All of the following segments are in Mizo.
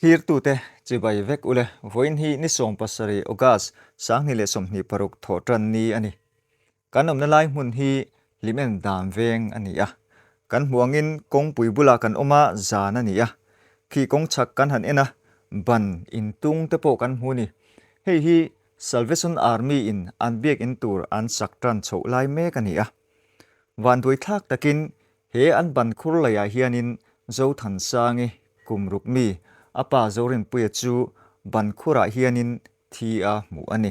Thlirtute chibai vek ule, vawiin hi ni 17 August 2026 thawh tan ni a ni. Kan awmna lai hmun hi Hlimen Dan veng a ni a. Kan hmuh angin kawngpui bulah kan awm a, zan a ni a. Khi kawng chhak kan han en a, ban intung te pawh kan hmu ni. Hei hi Salvation Army in an biakinn tur an sak tan chhoh lai mek a ni a. Vanduai thlak takin He an ban khur leiah hianin Zothansangi kum ruk mi a pa Zorinpuia chu ban khurah hianin thi a hmuh a ni.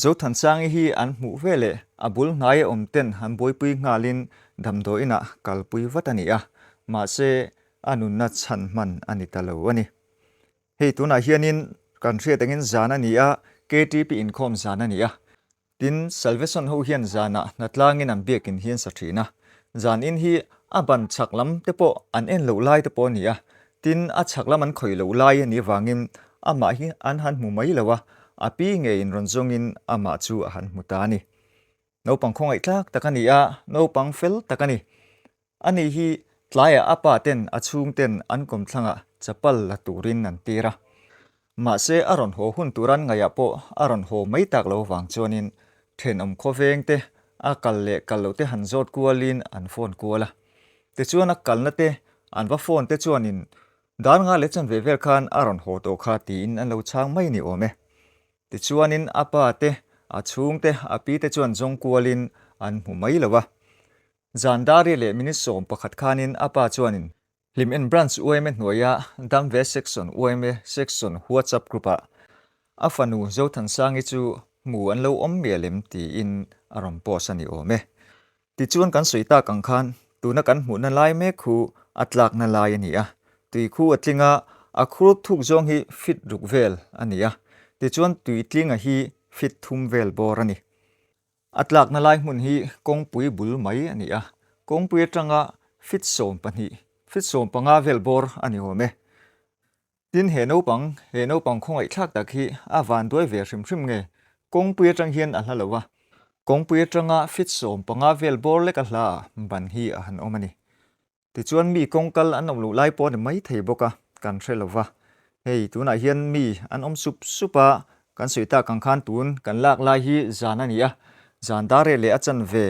Zothansangi hi an hmuh veleh a bul hnaia awm ten han buaipui nghalin damdawiinah kalpui vat a ni a, mahse a nunna chhan hman a ni ta lo a ni. Hei tunah hianin kan hriat angin zan a ni a, KTP inkhawm zan a ni a, Tin, Salvation ho hian zanah hnatlangin an biakin hi an sa thin a. Zan in hi a ban chhak lam te pawh an en loh lai te pawh a ni a. Tin, a chhak lam an khawih loh lai a nih avangin amah hi an han hmu mai lo a, a pi ngeiin rawn zawngin amah chu a han hmu ta a ni. Naupang khawngaih tlak tak a ni a, naupang fel tak a ni. Ani hi tlaiah a pa ten a chhung ten an kawmthlangah chapal la turin an tir a. Mahse a rawn haw hun tur an ngaihah pawh a rawn haw mai tak lo vang chuanin thenawm khawveng te a kal leh kal loh te han zawt kualin an phone kual a. Tichuan a kalna te an va phone te chuanin dar nga leh chanve vel khan a rawn haw tawh kha tiin an lo chhang mai ni awm e. Tichuanin a pa te, a chhung te, a pi te chuan zawng kualin an hmu mai lo a. Zan Dari leh minute 11 khanin a pa chuanin Hlimen Branch yma hnuaia Damve Section yma Section WhatsApp group-ah a fanu Zothansangi chu hmu an lo awm mial em tiin a rawn post a ni awm e. Tichuan kan sawi tak ang khan tuna kan hmuhna lai mek khu a tlakna lai a ni a, tui khu a tling a, a khur thuk zawng hi feet ruk vel a ni a, tichuan tui tlinga hi feet thum vel bawr a ni. A tlakna lai hmun hi kawngpui bul mai a ni a, kawngpui atanga feet 12, feet 15 vel bawr a ni awm e. Tin, he naupang, he naupang khawngaihthlak tak hi a van duai ve hrim hrim nge? Kawngpui atang hian a hla lo a, kawngpui atanga feet 15 vel bawr lek a hla ah ban hi a han awm a ni. Tichuan mi kawng kal an awm loh lai pawh a ni mai thei bawk a, kan hre lo va. Hei tunah hian mi an awm sup sup a, kan sawi tak ang khan tun kan lak lai hi zan a ni a, zan dar reh leh a chanve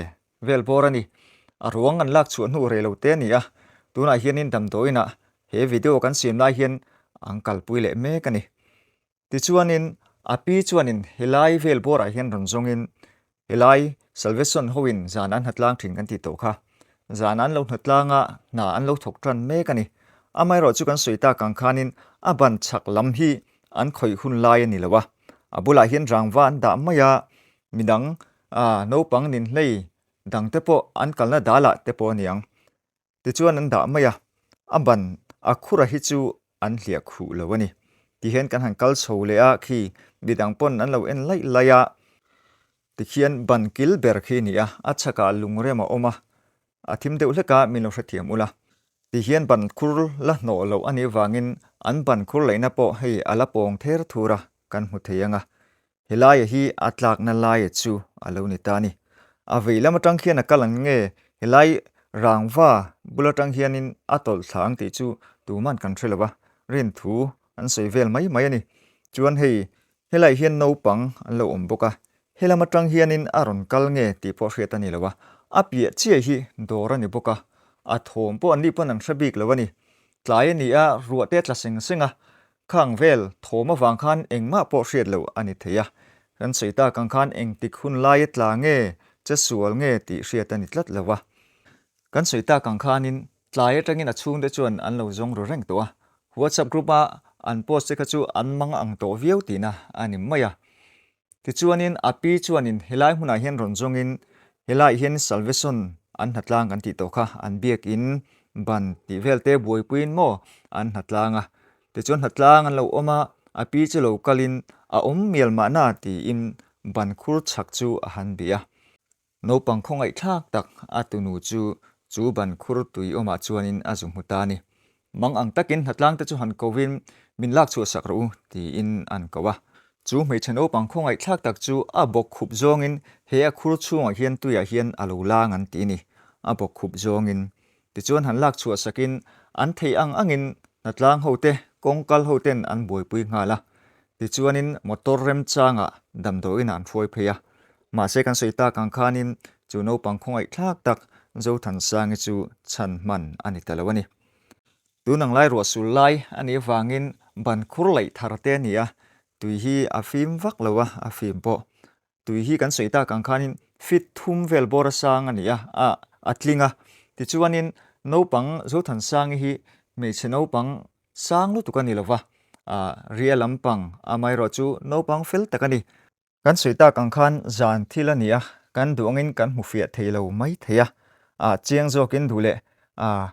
vel bawr a ni. A ruang an lak chhuah hnu reh lo te a ni a, tunah hianin damdawiinah he video kan siam lai hian an kalpui leh mek a ni. Tichuanin, a pi chuanin helai vel bawrah hian rawn zawngin, helai Salvation hoin zan an hnatlang thin kan tih tawh kha. Zan an lo hnatlang a, hna an lo thawk tan mek a ni. Amaherawh chu kan sawi tak ang khanin a ban chhak lam hi an khawih hun lai a ni lo a. A bulah hian rangva an dah mai a, midang naupang ninhlei dangte pawh an kalna dalah te pawh a ni ang. Tichuan an dah mai a, a ban a khura hi chu an hliah khuh lo a ni. Tihian kan han kal chho leh a, khi midang pawn an lo en laih laih a, tikhian ban kil ber khi a ni a, a chhakah lungrem a awm a, a thim deuh hlek a, min lo hrethiam ula. Tihian ban khur la hnawh loh a nih vangin an ban khur laihna pawh hei a la pawng ther thur a, kan hmu thei ang a. Helaia hi a tlakna laia chu a lo ni ta a ni. A vei lam atang khian a kal ang nge helai rangva bul atang hianin a tawlh thla ang tih chu tuman kan hre lo va, rin thu an sawi vel mai mai a ni. Chuan hei helaiah hian naupang an lo awm bawk a, helam atang hianin a rawn kal nge tih pawh hriat a ni lo a, a piah chiah hi dawr a ni bawk a, a thawm pawh an nih pawn an hre bik lo a ni. Tlai a ni a, ruah te a tla seng seng a, Khang vel thawm avang khan engmah pawh hriat loh a ni thei a, kan sawi tak ang khan engtik hun laia tla nge, che sual nge tih hriat a ni tlat lo a. Kan sawi tak ang khanin tlai atangin a chhungte chuan an lo zawng ru reng tawh a, WhatsApp group a an post te kha chu an mang ang tawh viau tihna a ni mai a. Tichuanin a pi chuanin helai hmunah hian rawn zawngin helaiah hian Salvation an hnatlang kan tih tawh kha an biakin ban tih vel te buaipuiin maw an hnatlang a. Tichuan hnatlang an lo awm a, a pi chu lo kalin a awm mial mahna tiin ban khur chhak chu a han bih a. Naupang khawngaihthlak tak a tunu chu chu ban khur tui awmah chuanin a zu hmu ta a ni. Mang ang takin hnatlang te chu han kovin min lak chhuah sak rawh u tiin an ko a. Chu hmeichhe naupang khawngaihthlak tak chu a bawk khup zawngin he a khur chhungah hian tuiah hian a lo lang an ti a ni. A bawk khup zawngin. Tichuan han lak chhuah sakin an thei ang angin hnatlang ho te. kawng kal ho ten an buaipui nghal a. Tichuanin motor remchangah damdawiinah an hruai phei a. Mahse kan sawi tak ang khanin chu naupang khawngaih thlak tak Zothansangi chu chhan hman a ni ta lo a ni. Tun ang lai ruah sul lai a nih avangin ban khur laih thar te a ni a, tui hi a fim vak lo a, a fim pawh. Tui hi kan sawi tak ang khanin feet thum vel bawr a sang a ni a, a a tling a. Tichuanin naupang Zothansangi hi hmeichhe naupang sang lutuk a ni lo va, ah ria lampang amaherawh chu naupang fel tak a ni. Kan sawi tak ang khan zan thil a ni a, kan duh angin kan hmu fiah thei lo mai thei a, ah chiang zawkin duh leh ah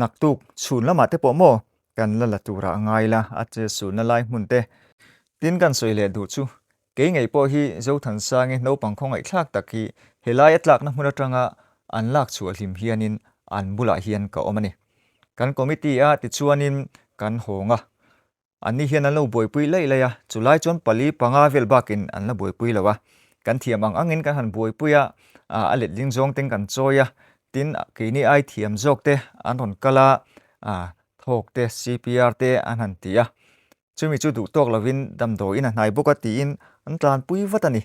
naktuk chhun lamah te pawh maw kan la la turah a ngai la, a che sulna lai hmun te. Tin kan sawi leh duh chu kei ngei pawh hi Zothansangi naupang khawngaihthlak tak hi helai a tlakna hmun atanga an lak chhuah hlim hianin an bulah hian ka awm a ni. Kan committee a tichuanin kan hawng a, Anni hian an lo buaipui laih laih a, chulai chuan pali panga vel bakin an la buaipui lo a. Kan thiam ang angin kan han buaipui a, a letling zawng ten kan chawi a, tin keini ai thiam zawk te an rawn kal a, thawk te CPR te an han ti a. Chumi chu duh tawk lovin damdawiin a hnai bawk a tiin an tlanpui vat a ni.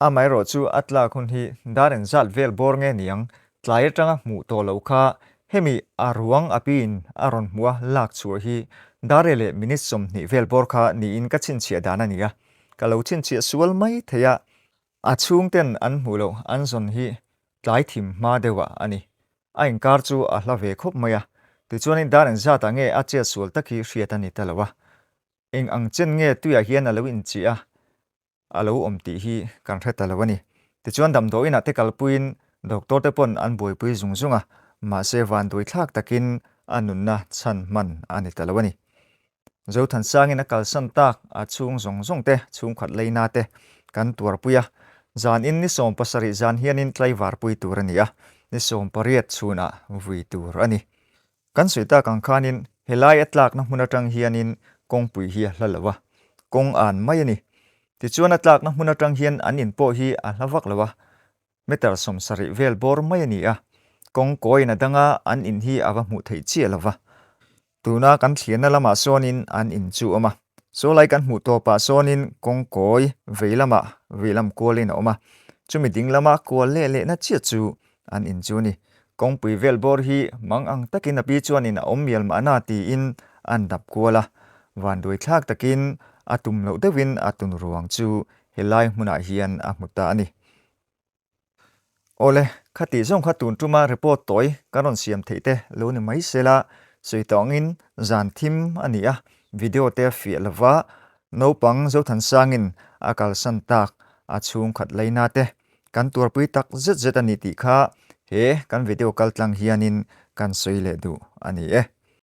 Amaherawh chu a tlak hun hi dar engzat vel bawr nge niang, tlai atanga hmuh tawh loh kha hemi a ruang a piin a rawn hmuh a lak chhuah hi dare leh minute 20 vel bawr kha niin ka chhinchhiah dan a ni a, ka lo chhinchhiah sual mai thei a, a chhungten an hmuh loh an zawn hi tlai thim hma deuhah a ni. A inkar chu a hla ve khawp mai a, tichuanin dar engzatah nge a chet sual tak hi hriat a ni ta lo a, eng ang chen nge tuiah hian a lo inchih a, a lo awm tih hi kan hre ta lo a ni. Tichuan damdawiinah te kalpuiin doctor te pawn an buaipui zung zung a, mahse vanduai thlak takin a nunna chhan hman a ni ta lo a ni. Zothansangin a kalsan tak a chhung zawng zawng te, chhungkhat leina te kan tuarpui a, zanin ni 17 zan hianin tlaivarpui tur a ni a, ni 18 chhunah vui tur a ni. Kan sawi tak ang khanin helai a tlakna hmun atang hianin kawngpui hi a hla lo a, kawng an mai a ni. Tichuan a tlakna hmun atang hian an in pawh hi a hla vak lo a, meter 70 vel bawr mai a ni a, kawng kawiin a danga an in hi a va hmuh theih chiah lo va. Tuna kan thliahna lamah sawnin an in chu a awm a, Saw lai kan hmuh tawpah sawnin kawng kawi vei lamah vei lam kualin a awm a, chumi ding lama kual leh lehna chiah chu an in chu a ni. Kawngpui vel bawr hi mang ang takin a pi chuanin a awm mial mahna tiin an dap kual a, vanduai thlak takin a tum loh deuhin a tun ruang chu helai hmunah hian a hmu ta a ni. Awle, khatih zawng kha tun tuma report tawi kan rawn siam theih te lo ni mai se la, sawi tawh angin zan thim a ni a, video te a fiah lova, naupang Zothansangin a kalsan tak a chhungkhat laina te kan tuarpui tak zet zet a ni tih kha he kan video kaltlang hianin kan sawi leh duh a ni e.